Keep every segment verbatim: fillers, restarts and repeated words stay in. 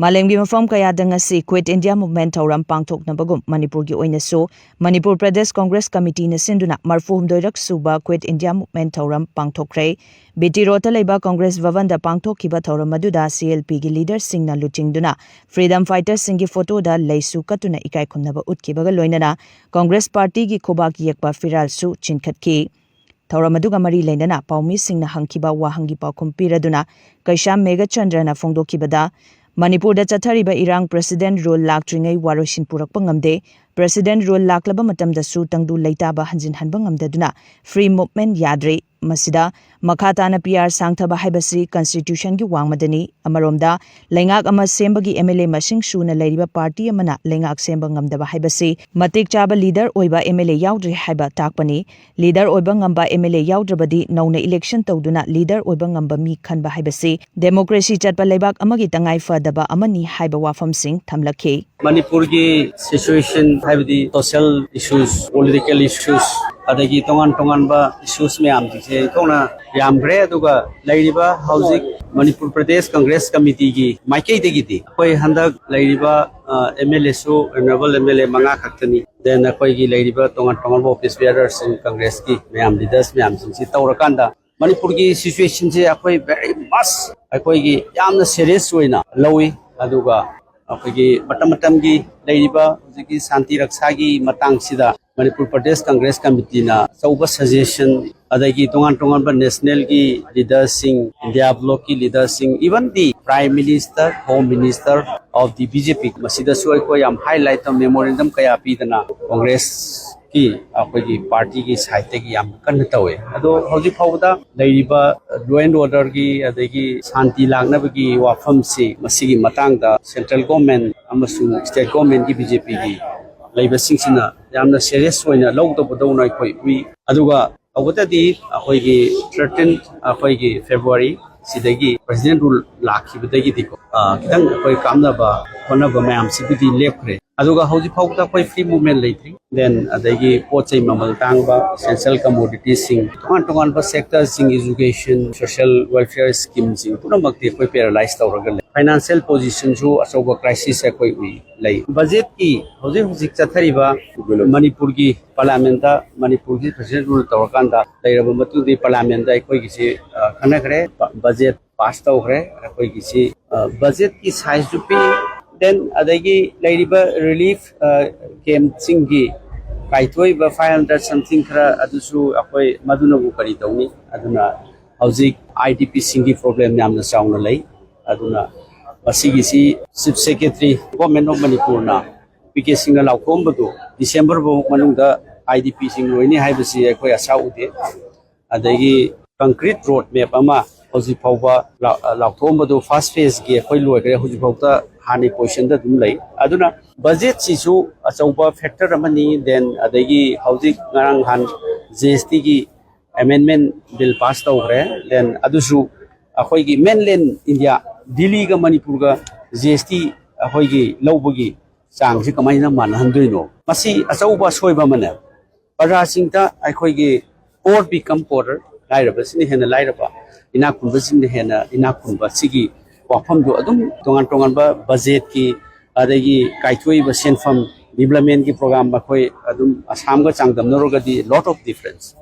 ꯃꯥꯂꯦꯝꯒꯤ ꯃꯐꯝ ꯀꯌꯥꯗ ꯉꯁꯤ Quit India Movement ꯊꯧꯔꯝ ꯄꯥꯡꯊꯣꯛꯅꯕꯒꯨꯝ ꯃꯅꯤꯄꯨꯔꯒꯤ ꯑꯣꯏꯅꯁꯨ ꯃꯅꯤꯄꯨꯔ ꯄ꯭ꯔꯗꯦꯁ ꯀꯣꯡꯒ꯭ꯔꯦꯁ ꯀꯃꯤꯇꯤꯅ ꯁꯤꯟꯗꯨꯅ ꯃꯔꯤꯐꯨ ꯍꯨꯝꯗꯣꯏꯔꯛ ꯁꯨꯕ Quit India Movement ꯊꯧꯔꯝ ꯄꯥꯡꯊꯣꯛꯈ꯭ꯔꯦ꯫ ꯕꯤ ꯇꯤ ꯔꯣꯗꯇ ꯂꯩꯕ ꯀꯣꯡꯒ꯭ꯔꯦꯁ ꯚꯕꯟꯗ ꯄꯥꯡꯊꯣꯛꯈꯤꯕ ꯊꯧꯔꯝ ꯑꯗꯨꯗ ꯁꯤ ꯑꯦꯜ ꯄꯤꯒꯤ ꯂꯤꯗꯔꯁꯤꯡꯅ ꯂꯨꯆꯤꯡꯗꯨꯅ Freedom Fightersꯁꯤꯡꯒꯤ ꯐꯣꯇꯣꯗ ꯂꯩꯁꯨ ꯀꯠꯇꯨꯅ ꯏꯀꯥꯏ ꯈꯨꯝꯅꯕ ꯎꯠꯈꯤꯕꯒ ꯂꯣꯏꯅꯅ ꯀꯣꯡꯒ꯭ꯔꯦꯁ ꯄꯥꯔꯇꯤꯒꯤ ꯈꯨꯕꯥꯛ ꯌꯦꯛꯄ ꯐꯤꯔꯥꯜꯁꯨ ꯆꯤꯡꯈꯠꯈꯤ꯫ ꯊꯧꯔꯝ ꯑꯗꯨꯒ ꯃꯔꯤ ꯂꯩꯅꯅ ꯄꯥꯎꯃꯤꯁꯤꯡꯅ ꯍꯪꯈꯤꯕ ꯋꯥꯍꯪꯒꯤ ꯄꯥꯎꯈꯨꯝ ꯄꯤꯔꯗꯨꯅ ꯀꯩꯁꯥꯝ ꯃꯦꯘꯆꯟꯗ꯭ꯔꯅ ꯐꯣꯡꯗꯣꯛꯈꯤꯕꯗ, ꯃꯅꯤꯄꯨꯔꯗ ꯆꯠꯊꯔꯤꯕ ꯏꯔꯥꯡ President Rule ꯂꯥꯛꯇ꯭ꯔꯤꯉꯩ ꯋꯥꯔꯣꯏꯁꯤꯟ ꯄꯨꯔꯛꯄ ꯉꯝꯗꯦ꯫ President Rule ꯂꯥꯛꯂꯕ ꯃꯇꯝꯗꯁꯨ ꯇꯪꯗꯨ ꯂꯩꯇꯥꯕ ꯍꯟꯖꯤꯟꯍꯟꯕ ꯉꯝꯗꯗꯨꯅ Free Movement ꯌꯥꯗ꯭ꯔꯦ꯫ ꯃꯁꯤꯗ ꯃꯈꯥ ꯇꯥꯅ ꯄꯤ ꯑꯥꯔ ꯁꯥꯡꯊꯕ ꯍꯥꯏꯕꯁꯤ Constitutionꯒꯤ ꯋꯥꯡꯃꯗꯅꯤ꯫ ꯑꯃꯔꯣꯝꯗ ꯂꯩꯉꯥꯛ ꯑꯃ ꯁꯦꯝꯕꯒꯤ ꯑꯦꯝ ꯑꯦꯜ ꯑꯦ ꯃꯁꯤꯡ ꯁꯨꯅ ꯂꯩꯔꯤꯕ ꯄꯥꯔꯇꯤ ꯑꯃꯅ ꯂꯩꯉꯥꯛ ꯁꯦꯝꯕ ꯉꯝꯗꯕ ꯍꯥꯏꯕꯁꯤ ꯃꯇꯤꯛ ꯆꯥꯕ ꯂꯤꯗꯔ ꯑꯣꯏꯕ ꯑꯦꯝ ꯑꯦꯜ ꯑꯦ ꯌꯥꯎꯗ꯭ꯔꯦ ꯍꯥꯏꯕ ꯇꯥꯛꯄꯅꯤ꯫ ꯂꯤꯗꯔ ꯑꯣꯏꯕ ꯉꯝꯕ ꯑꯦꯝ ꯑꯦꯜ ꯑꯦ ꯌꯥꯎꯗ꯭ꯔꯕꯗꯤ ꯅꯧꯅ ꯏꯂꯦꯛꯁꯟ ꯇꯧꯗꯨꯅ ꯂꯤꯗꯔ ꯑꯣꯏꯕ ꯉꯝꯕ ꯃꯤ ꯈꯟꯕ ꯍꯥꯏꯕꯁꯤ ꯗꯦꯃꯣꯀ꯭ꯔꯦꯁꯤ ꯆꯠꯄ ꯂꯩꯕꯥꯛ ꯑꯃꯒꯤ ꯇꯉꯥꯏ ꯐꯗꯕ ꯑꯃꯅꯤ ꯍꯥꯏꯕ ꯋꯥꯐꯝꯁꯤꯡ ꯊꯝꯂꯛꯈꯤ꯫ ꯃꯅꯤꯄꯨꯔꯒꯤ situation ꯍꯥꯏꯕꯗꯤ social issues, political issues, ꯑꯗꯒꯤ ꯇꯣꯉꯥꯟ ꯇꯣꯉꯥꯟꯕ issues ꯃꯌꯥꯝꯁꯤꯡꯁꯦ ꯊꯣꯛꯅ ꯌꯥꯝꯈ꯭ꯔꯦ꯫ ꯑꯗꯨꯒ ꯂꯩꯔꯤꯕ ꯍꯧꯖꯤꯛ ꯃꯅꯤꯄꯨꯔ ꯄ꯭ꯔꯗꯦꯁ ꯀꯪꯒ꯭ꯔꯦꯁ ꯀꯃꯤꯇꯤꯒꯤ ꯃꯥꯏꯀꯩꯗꯒꯤꯗꯤ ꯑꯩꯈꯣꯏ ꯍꯟꯗꯛ ꯂꯩꯔꯤꯕ ꯑꯦꯝ ꯑꯦꯜ ꯑꯦꯁꯨ ꯑꯦꯅꯦꯕꯜ ꯑꯦꯝ ꯑꯦꯜ ꯑꯦ ꯃꯉꯥ ꯈꯛꯇꯅꯤ꯫ Then ꯑꯩꯈꯣꯏꯒꯤ ꯂꯩꯔꯤꯕ ꯇꯣꯉꯥꯟ ꯇꯣꯉꯥꯟꯕ office bearerꯁꯤꯡ ꯀꯪꯒ꯭ꯔꯦꯁꯀꯤ ꯃꯌꯥꯝ ꯂꯤꯗꯔꯁ ꯃꯌꯥꯝꯁꯤꯡꯁꯤ ꯇꯧꯔꯀꯥꯟꯗ ꯃꯅꯤꯄꯨꯔꯒꯤ situationꯁꯦ ꯑꯩꯈꯣꯏ very much ꯑꯩꯈꯣꯏꯒꯤ ꯌꯥꯝꯅ serious ꯑꯣꯏꯅ ꯂꯧꯏ꯫ ꯑꯗꯨꯒ ꯑꯩꯈꯣꯏꯒꯤ ꯃꯇꯝ ꯃꯇꯝꯒꯤ ꯂꯩꯔꯤꯕ ꯍꯧꯖꯤꯛꯀꯤ ꯁꯥꯟꯇꯤ ꯔꯛꯁꯥꯒꯤ ꯃꯇꯥꯡꯁꯤꯗ ꯃꯅꯤꯄꯨꯔ ꯄ꯭ꯔꯗꯦꯁ ꯀꯪꯒ꯭ꯔꯦꯁ ꯀꯃꯤꯇꯤꯅ ꯑꯆꯧꯕ suggestion, ꯑꯗꯒꯤ ꯇꯣꯉꯥꯟ ꯇꯣꯉꯥꯟꯕ nationalꯒꯤ leaderꯁꯤꯡ, India blockꯀꯤ leaderꯁꯤꯡ, even the Prime Minister, Home Minister of the B J P, ꯃꯁꯤꯗꯁꯨ ꯑꯩꯈꯣꯏ ꯌꯥꯝ highlight memorandum ꯀꯌꯥ ꯄꯤꯗꯅ ꯀꯪꯒ꯭ꯔꯦꯁꯀꯤ ꯑꯩꯈꯣꯏꯒꯤ ꯄꯥꯔꯇꯤꯒꯤ sideꯇꯒꯤ ꯌꯥꯝ ꯀꯟꯅ ꯇꯧꯋꯦ꯫ ꯑꯗꯣ ꯍꯧꯖꯤꯛ ꯐꯥꯎꯕꯗ ꯂꯩꯔꯤꯕ law and orderꯒꯤ ꯑꯗꯒꯤ ꯁꯥꯟꯇꯤ ꯂꯥꯛꯅꯕꯒꯤ ꯋꯥꯐꯝꯁꯤ ꯃꯁꯤꯒꯤ ꯃꯇꯥꯡꯗ central government ꯑꯃꯁꯨꯡ state governmentꯀꯤ B J Pꯒꯤ ꯂꯩꯕꯁꯤꯡꯁꯤꯅ ꯌꯥꯝꯅ serious ꯑꯣꯏꯅ ꯂꯧꯗꯕꯗꯧꯅ ꯑꯩꯈꯣꯏ ꯎꯏ꯫ ꯑꯗꯨꯒ ꯇꯧꯕꯇꯗꯤ ꯑꯩꯈꯣꯏꯒꯤ thirteen ꯑꯩꯈꯣꯏꯒꯤ February ꯁꯤꯗꯒꯤ President Rule ꯂꯥꯛꯈꯤꯕꯗꯒꯤꯗꯤꯀꯣ, ꯑ, ꯈꯤꯇꯪ ꯑꯩꯈꯣꯏ ꯀꯥꯞꯅꯕ ꯈꯣꯠꯅꯕ ꯃꯌꯥꯝꯁꯤꯕꯨꯗꯤ ꯂꯦꯞꯈ꯭ꯔꯦ꯫ ꯑꯗꯨꯒ ꯍꯧꯖꯤꯛ ꯐꯥꯎꯕꯗ ꯑꯩꯈꯣꯏ free movement ꯂꯩꯇ꯭ꯔꯤ꯫ Then ꯑꯗꯒꯤ ꯄꯣꯠ ꯆꯩ ꯃꯃꯜ ꯇꯥꯡꯕ, essential commoditiesꯁꯤꯡ, ꯇꯣꯉꯥꯟ ꯇꯣꯉꯥꯟꯕ sectorꯁꯤꯡ, education, social welfare schemeꯁꯤꯡ ꯄꯨꯝꯅꯃꯛꯇꯤ ꯑꯩꯈꯣꯏ paralyze ꯇꯧꯔꯒ ꯂꯩ꯫ Financial positionꯁꯨ ꯑꯆꯧꯕ crisis ꯑꯩꯈꯣꯏ ꯎꯏ ꯂꯩ꯫ Budgetꯀꯤ ꯍꯧꯖꯤꯛ ꯍꯧꯖꯤꯛ ꯆꯠꯊꯔꯤꯕ ꯃꯅꯤꯄꯨꯔꯒꯤ parliamentꯇ ꯃꯅꯤꯄꯨꯔꯒꯤ president rule ꯇꯧꯔꯀꯥꯟꯗ ꯂꯩꯔꯕ ꯃꯇꯨꯡꯗꯤ parliamentꯇ ꯑꯩꯈꯣꯏꯒꯤꯁꯤ, ꯑ, ꯈꯟꯅꯈ꯭ꯔꯦ꯫ Budget pass ꯇꯧꯈ꯭ꯔꯦ꯫ ꯑꯩꯈꯣꯏꯒꯤꯁꯤ, ꯑ, budgetꯀꯤ sizeꯁꯨ ꯄꯤꯛꯏ꯫ Then ꯑꯗꯒꯤ ꯂꯩꯔꯤꯕ relief, ꯑ, campꯁꯤꯡꯒꯤ ꯀꯥꯏꯊꯣꯛꯏꯕ five hundred something ꯈꯔ ꯑꯗꯨꯁꯨ ꯑꯩꯈꯣꯏ ꯃꯗꯨꯅꯕꯨ ꯀꯔꯤ ꯇꯧꯅꯤ? ꯑꯗꯨꯅ ꯍꯧꯖꯤꯛ IDPꯁꯤꯡꯒꯤ problem ꯌꯥꯝꯅ ꯆꯥꯎꯅ ꯂꯩ꯫ ꯑꯗꯨꯅ ꯃꯁꯤꯒꯤꯁꯤ Chief Secretary, Government of Manipureꯅ P K ꯁꯤꯡꯅ ꯂꯥꯎꯊꯣꯛꯑꯝꯕꯗꯨ December ꯐꯥꯎ ꯃꯅꯨꯡꯗ IDPꯁꯤꯡ ꯂꯣꯏꯅꯤ ꯍꯥꯏꯕꯁꯤ ꯑꯩꯈꯣꯏ ꯑꯁꯥ ꯎꯗꯦ꯫ ꯑꯗꯒꯤ concrete road map ꯑꯃ ꯍꯧꯖꯤꯛ ꯐꯥꯎꯕ ꯂꯥꯎ-, ꯂꯥꯎꯊꯣꯛꯑꯝꯕꯗꯨ first phaseꯀꯤ ꯑꯩꯈꯣꯏ ꯂꯣꯏꯈ꯭ꯔꯦ, ꯍꯧꯖꯤꯛ ꯐꯥꯎꯗ ꯍꯥꯟꯅꯒꯤ positionꯗ ꯑꯗꯨꯝ ꯂꯩ꯫ ꯑꯗꯨꯅ budgetꯁꯤꯁꯨ ꯑꯆꯧꯕ factor ꯑꯃꯅꯤ꯫ Then ꯑꯗꯒꯤ ꯍꯧꯖꯤꯛ ꯉꯔꯥꯡ ꯅꯍꯥꯟ GSTꯒꯤ amendment bill pass ꯇꯧꯈ꯭ꯔꯦ꯫ Then ꯑꯗꯨꯁꯨ ꯑꯩꯈꯣꯏꯒꯤ mainland India, ꯗꯤꯜꯂꯤꯒ ꯃꯅꯤꯄꯨꯔꯒ GST ꯑꯩꯈꯣꯏꯒꯤ ꯂꯧꯕꯒꯤ ꯆꯥꯡꯁꯤ ꯀꯃꯥꯏꯅ ꯃꯥꯟꯅꯍꯟꯗꯣꯏꯅꯣ? ꯃꯁꯤ ꯑꯆꯧꯕ ꯑꯁꯣꯏꯕ ꯑꯃꯅꯦ꯫ ꯄ꯭ꯔꯖꯥꯁꯤꯡꯗ ꯑꯩꯈꯣꯏꯒꯤ poor become poorer, ꯂꯥꯏꯔꯕꯁꯤꯡꯅ ꯍꯦꯟꯅ ꯂꯥꯏꯔꯕ, ꯏꯅꯥꯛ ꯈꯨꯟꯕꯁꯤꯡꯅ ꯍꯦꯟꯅ ꯏꯅꯥꯛ ꯈꯨꯟꯕ, ꯁꯤꯒꯤ ꯋꯥꯐꯝꯗꯨ ꯑꯗꯨꯝ ꯇꯣꯉꯥꯟ ꯇꯣꯉꯥꯟꯕ budgetꯀꯤ, ꯑꯗꯒꯤ ꯀꯥꯏꯊꯣꯛꯏꯕ ꯁꯦꯟꯐꯝ, developmentꯀꯤ program ꯑꯩꯈꯣꯏ ꯑꯗꯨꯝ ꯑꯁꯥꯝꯒ ꯆꯥꯡꯗꯝꯅꯔꯨꯔꯒꯗꯤ lot of difference꯫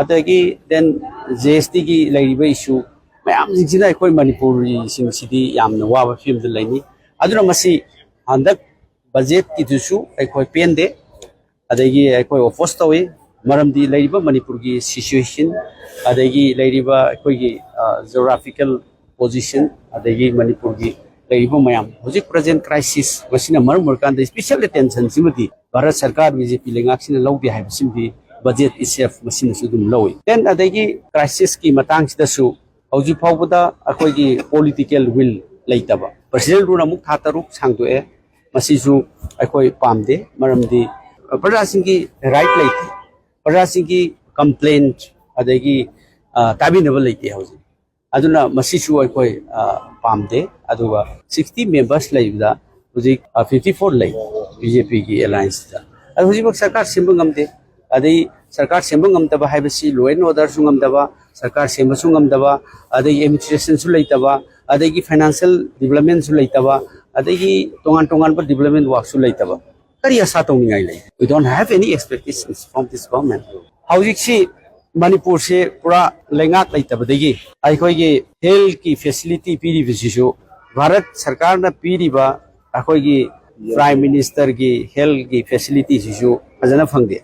ꯑꯗꯒꯤ then GSTꯒꯤ ꯂꯩꯔꯤꯕ issue ꯃꯌꯥꯝꯁꯤꯡꯁꯤꯅ ꯑꯩꯈꯣꯏ ꯃꯅꯤꯄꯨꯔꯤꯁꯤꯡꯁꯤꯗꯤ ꯌꯥꯝꯅ ꯋꯥꯕ ꯐꯤꯕꯝꯗ ꯂꯩꯅꯤ꯫ ꯑꯗꯨꯅ ꯃꯁꯤ ꯍꯟꯗꯛ budgetꯀꯤꯗꯨꯁꯨ ꯑꯩꯈꯣꯏ ꯄꯦꯟꯗꯦ, ꯑꯗꯒꯤ ꯑꯩꯈꯣꯏ oppose ꯇꯧꯏ꯫ ꯃꯔꯝꯗꯤ ꯂꯩꯔꯤꯕ ꯃꯅꯤꯄꯨꯔꯒꯤ situation, ꯑꯗꯒꯤ ꯂꯩꯔꯤꯕ ꯑꯩꯈꯣꯏꯒꯤ, ꯑ, geographical position, ꯑꯗꯒꯤ ꯃꯅꯤꯄꯨꯔꯒꯤ ꯂꯩꯔꯤꯕ ꯃꯌꯥꯝ, ꯍꯧꯖꯤꯛ present crisis, ꯃꯁꯤꯅ ꯃꯔꯝ ꯑꯣꯏꯔꯀꯥꯟꯗ special attentionꯁꯤꯃꯗꯤ ꯚꯥꯔꯠ ꯁꯔꯀꯥꯔ, BJP ꯂꯩꯉꯥꯛꯁꯤꯅ ꯂꯧꯗꯦ ꯍꯥꯏꯕꯁꯤꯃꯗꯤ budget itself ꯃꯁꯤꯅꯁꯨ ꯑꯗꯨꯝ ꯂꯧꯏ꯫ Then ꯑꯗꯒꯤ crisisꯀꯤ ꯃꯇꯥꯡꯁꯤꯗꯁꯨ ꯍꯧꯖꯤꯛ ꯐꯥꯎꯕꯗ ꯑꯩꯈꯣꯏꯒꯤ political will ꯂꯩꯇꯕ꯫ President rule ꯑꯃꯨꯛ ꯊꯥ ꯇꯔꯨꯛ ꯁꯥꯡꯗꯣꯛꯑꯦ꯫ ꯃꯁꯤꯁꯨ ꯑꯩꯈꯣꯏ ꯄꯥꯝꯗꯦ, ꯃꯔꯝꯗꯤ ꯄ꯭ꯔꯖꯥꯁꯤꯡꯒꯤ right ꯂꯩꯇꯦ, ꯄ꯭ꯔꯖꯥꯁꯤꯡꯒꯤ complaint ꯑꯗꯒꯤ, ꯑ, ꯇꯥꯕꯤꯅꯕ ꯂꯩꯇꯦ ꯍꯧꯖꯤꯛ꯫ ꯑꯗꯨꯅ ꯃꯁꯤꯁꯨ ꯑꯩꯈꯣꯏ, ꯑ, ꯄꯥꯝꯗꯦ꯫ ꯑꯗꯨꯒ sixty members ꯂꯩꯕꯗ ꯍꯧꯖꯤꯛ, ꯑ, fifty four ꯂꯩ꯫ ꯕꯤ ꯖꯦ ꯄꯤꯒꯤ ꯑꯦꯂꯥꯏꯟꯁꯇ꯫ ꯑꯗꯣ ꯍꯧꯖꯤꯛꯃꯛ ꯁꯔꯀꯥꯔ ꯁꯦꯝꯕ ꯉꯝꯗꯦ꯫ ꯑꯗꯩ ꯁꯔꯀꯥꯔ ꯁꯦꯝꯕ ꯉꯝꯗꯕ ꯍꯥꯏꯕꯁꯤ law and orderꯁꯨ ꯉꯝꯗꯕ, ꯁꯔꯀꯥꯔ ꯁꯦꯝꯕꯁꯨ ꯉꯝꯗꯕ, ꯑꯗꯒꯤ administrationꯁꯨ ꯂꯩꯇꯕ, ꯑꯗꯒꯤ financial developmentꯁꯨ ꯂꯩꯇꯕ, ꯑꯗꯒꯤ ꯇꯣꯉꯥꯟ ꯇꯣꯉꯥꯟꯕ development workꯁꯨ ꯂꯩꯇꯕ꯫ ꯀꯔꯤ ꯑꯁꯥ ꯇꯧꯅꯤꯡꯉꯥꯏ ꯂꯩ? We don't have any expectations from this government. ꯍꯧꯖꯤꯛꯁꯤ ꯃꯅꯤꯄꯨꯔꯁꯤ ꯄꯨꯔꯥ ꯂꯩꯉꯥꯛ ꯂꯩꯇꯕꯗꯒꯤ ꯑꯩꯈꯣꯏꯒꯤ healthꯀꯤ facility ꯄꯤꯔꯤꯕꯁꯤꯁꯨ ꯚꯥꯔꯠ ꯁꯔꯀꯥꯔꯅ ꯄꯤꯔꯤꯕ ꯑꯩꯈꯣꯏꯒꯤ Prime Ministerꯒꯤ healthꯀꯤ facilityꯁꯤꯁꯨ ꯐꯖꯅ ꯐꯪꯗꯦ꯫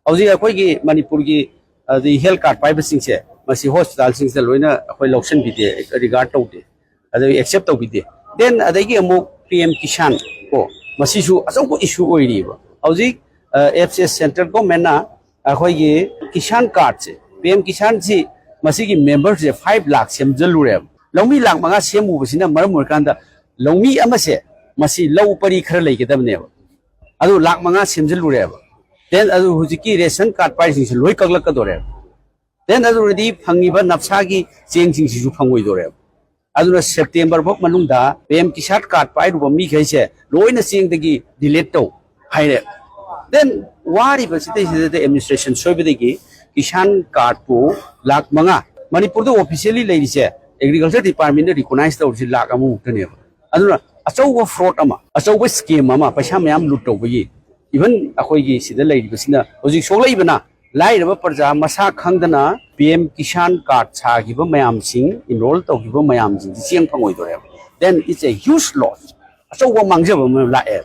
ꯍꯧꯖꯤꯛ ꯑꯩꯈꯣꯏꯒꯤ ꯃꯅꯤꯄꯨꯔꯒꯤ ꯑꯗꯩ health card ꯄꯥꯏꯕꯁꯤꯡꯁꯦ ꯃꯁꯤ hospitalꯁꯤꯡꯁꯤꯗ ꯂꯣꯏꯅ ꯑꯩꯈꯣꯏ ꯂꯧꯁꯤꯟꯕꯤꯗꯦ, regard ꯇꯧꯗꯦ, ꯑꯗꯩ accept ꯇꯧꯕꯤꯗꯦ꯫ Then ꯑꯗꯒꯤ ꯑꯃꯨꯛ P M Kisan ꯀꯣ, ꯃꯁꯤꯁꯨ ꯑꯆꯧꯕ issue ꯑꯣꯏꯔꯤꯕ꯫ ꯍꯧꯖꯤꯛ, ꯑ, F C S central governmentꯅ ꯑꯩꯈꯣꯏꯒꯤ Kisan cardꯁꯦ, P M Kisanꯁꯤ ꯃꯁꯤꯒꯤ memberꯁꯦ five lakh ꯁꯦꯝꯖꯜꯂꯨꯔꯦꯕ꯫ ꯂꯧꯃꯤ ꯂꯥꯈ ꯃꯉꯥ ꯁꯦꯝꯃꯨꯕꯁꯤꯅ ꯃꯔꯝ ꯑꯣꯏꯔꯀꯥꯟꯗ ꯂꯧꯃꯤ ꯑꯃꯁꯦ ꯃꯁꯤ ꯂꯧ ꯄꯔꯤ ꯈꯔ ꯂꯩꯒꯗꯕꯅꯦꯕ꯫ ꯑꯗꯨ ꯂꯥꯈ ꯃꯉꯥ ꯁꯦꯝꯖꯜꯂꯨꯔꯦꯕ꯫ Then ꯑꯗꯨ ꯍꯧꯖꯤꯛꯀꯤ ration card ꯄꯥꯏꯔꯤꯁꯤꯡꯁꯦ ꯂꯣꯏ ꯀꯛꯂꯛꯀꯗꯣꯔꯦꯕ꯫ Then ꯑꯗꯨꯗꯤ ꯐꯪꯉꯤꯕ ꯅꯞꯁꯥꯒꯤ ꯆꯦꯡꯁꯤꯡꯁꯤꯁꯨ ꯐꯪꯉꯣꯏꯗꯣꯔꯦꯕ꯫ ꯑꯗꯨꯅ September ꯐꯥꯎ ꯃꯅꯨꯡꯗ P M Kisan card ꯄꯥꯏꯔꯨꯕ ꯃꯤꯈꯩꯁꯦ ꯂꯣꯏꯅ ꯆꯦꯡꯗꯒꯤ delete ꯇꯧ ꯍꯥꯏꯔꯦ꯫ Then ꯋꯥꯔꯤꯕꯁꯤꯗꯩꯁꯤꯗ administration ꯁꯣꯏꯕꯗꯒꯤ Kisan cardꯄꯨ ꯂꯥꯈ ꯃꯉꯥ, ꯃꯅꯤꯄꯨꯔꯗ officially ꯂꯩꯔꯤꯁꯦ agriculture departmentꯅ recognize ꯇꯧꯔꯤꯁꯤ ꯂꯥꯈ ꯑꯃꯃꯨꯛꯇꯅꯦꯕ꯫ ꯑꯗꯨꯅ ꯑꯆꯧꯕ fraud ꯑꯃ, ꯑꯆꯧꯕ scam ꯑꯃ, ꯄꯩꯁꯥ ꯃꯌꯥꯝ loot ꯇꯧꯕꯒꯤ, even ꯑꯩꯈꯣꯏꯒꯤ ꯁꯤꯗ ꯂꯩꯔꯤꯕꯁꯤꯅ ꯍꯧꯖꯤꯛ ꯁꯣꯛꯂꯛꯏꯕꯅ ꯂꯥꯏꯔꯕ ꯄ꯭ꯔꯖꯥ ꯃꯁꯥ ꯈꯪꯗꯅ P M Kisan card ꯁꯥꯈꯤꯕ ꯃꯌꯥꯝꯁꯤꯡ, enroll ꯇꯧꯈꯤꯕ ꯃꯌꯥꯝꯁꯤꯡꯁꯤ ꯆꯦꯡ ꯐꯪꯉꯣꯏꯗꯣꯔꯦꯕ꯫ Then it's a huge loss. ꯑꯆꯧꯕ ꯃꯥꯡꯖꯕ ꯑꯃ ꯂꯥꯛꯑꯦ꯫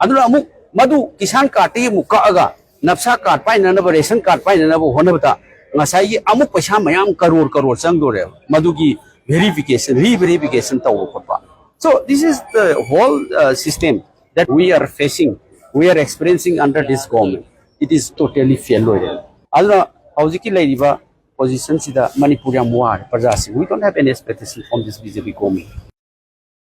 ꯑꯗꯨꯅ ꯑꯃꯨꯛ ꯃꯗꯨ Kisan cardꯇꯒꯤ ꯑꯃꯨꯛ ꯀꯛꯑꯒ ꯅꯞꯁꯥ card ꯄꯥꯏꯅꯅꯕ, ration card ꯄꯥꯏꯅꯅꯕ ꯍꯣꯠꯅꯕꯗ ꯉꯁꯥꯏꯒꯤ ꯑꯃꯨꯛ ꯄꯩꯁꯥ ꯃꯌꯥꯝ ꯀꯔꯣꯔ ꯀꯔꯣꯔ ꯆꯪꯗꯣꯔꯦꯕ, ꯃꯗꯨꯒꯤ verification, re-verification ꯇꯧꯕ ꯈꯣꯠꯄ꯫ So this is the whole, uh, system that we are facing, we are experiencing under this government. It is totally fail ꯑꯣꯏꯔꯦ꯫ ꯑꯗꯨꯅ ꯍꯧꯖꯤꯛꯀꯤ ꯂꯩꯔꯤꯕ positionꯁꯤꯗ ꯃꯅꯤꯄꯨꯔ ꯌꯥꯝ ꯋꯥꯔꯦ ꯄ꯭ꯔꯖꯥꯁꯤꯡ꯫ We don't have any expectation from this B J P government.